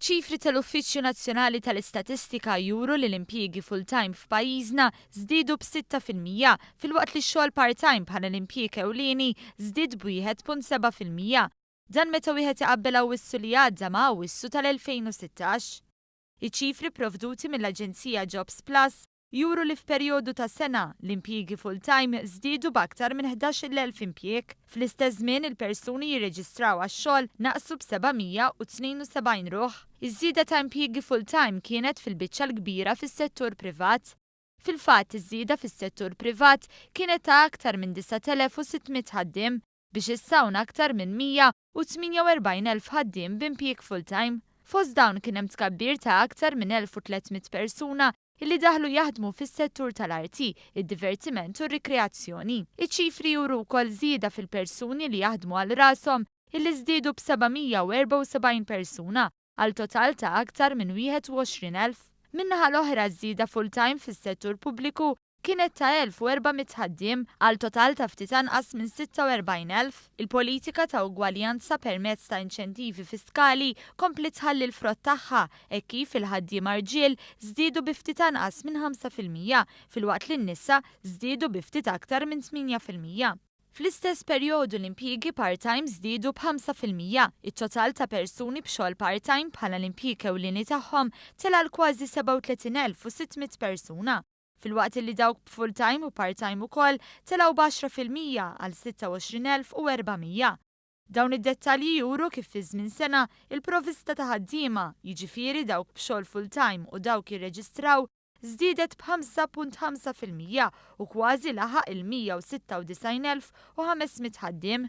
Ċifri tal-Uffiċċju Nazzjonali tal-Istatistika juru li l-impjiegi full-time f'pajjiżna żdiedu b'6% filwaqt li x-xogħol part-time bħala l-impjieg ewlieni żdied b'1.7%. Dan meta wieħed iqabbel Awwissu li għadda ma' Awwissu tal-2016. Iċ-ċifri provduti mill-Aġenzija Jobs Plus juru li f'perjodu ta' sena l-impjiegi full-time żdiedu b'aktar minn 11,000 impjieg. Fl-istess żmien, il-persuni jirreġistraw għax-xogħol naqsu b'772 ruħ. Iż-żieda ta' impjiegi full-time kienet fil-biċċa l-kbira fis-settur privat. Fil-fatt, iż-żieda fis-settur privat kienet ta' aktar minn 9600 ħaddiem biex issa hawn aktar minn 148,000 ħaddiem b'impjieg full-time. Fost dawn kien hemm tkabbir ta' aktar minn 1300 persuna illi daħlu jaħdmu fis-settur tal-arti, id-divertiment u r-rikreazzjoni. Iċ-ċifri juru wkoll żieda fil-persuni li jaħdmu għal rashom illi żdiedu b'774 persuna għal total ta' aktar minn 21,000. Min-naħa l-oħra, żieda full-time fis-settur pubbliku kienet ta' 1400 ħaddiem għal total ta' ftit anqas minn 46,000. Il-politika ta' ugwaljanza permezz ta' inċentivi fiskali kompli tħalli l-frott tagħha e kif il-ħaddiema rġiel żdiedu bi ftit anqas minn 5% filwaqt li n-nisa żdiedu bi ftit aktar minn 8%. Fl-istess perjodu, l-impjiegi part-time żdiedu b'5%. It-total ta' persuni b'xogħol part-time bħala l-impjieg ewlieni tagħhom tela' l kważi 37,600 persuna, filwaqt li dawk full-time u part-time ukoll telgħu b'10% għal 26,400. Dawn id-dettalji juru kif fi żmien sena il-provista ta' ħaddiema, jiġifieri dawk b'xogħol full-time u dawk jirreġistraw, żdiedet b'5.5% u kważi laħaq il-196,500 ħaddiem.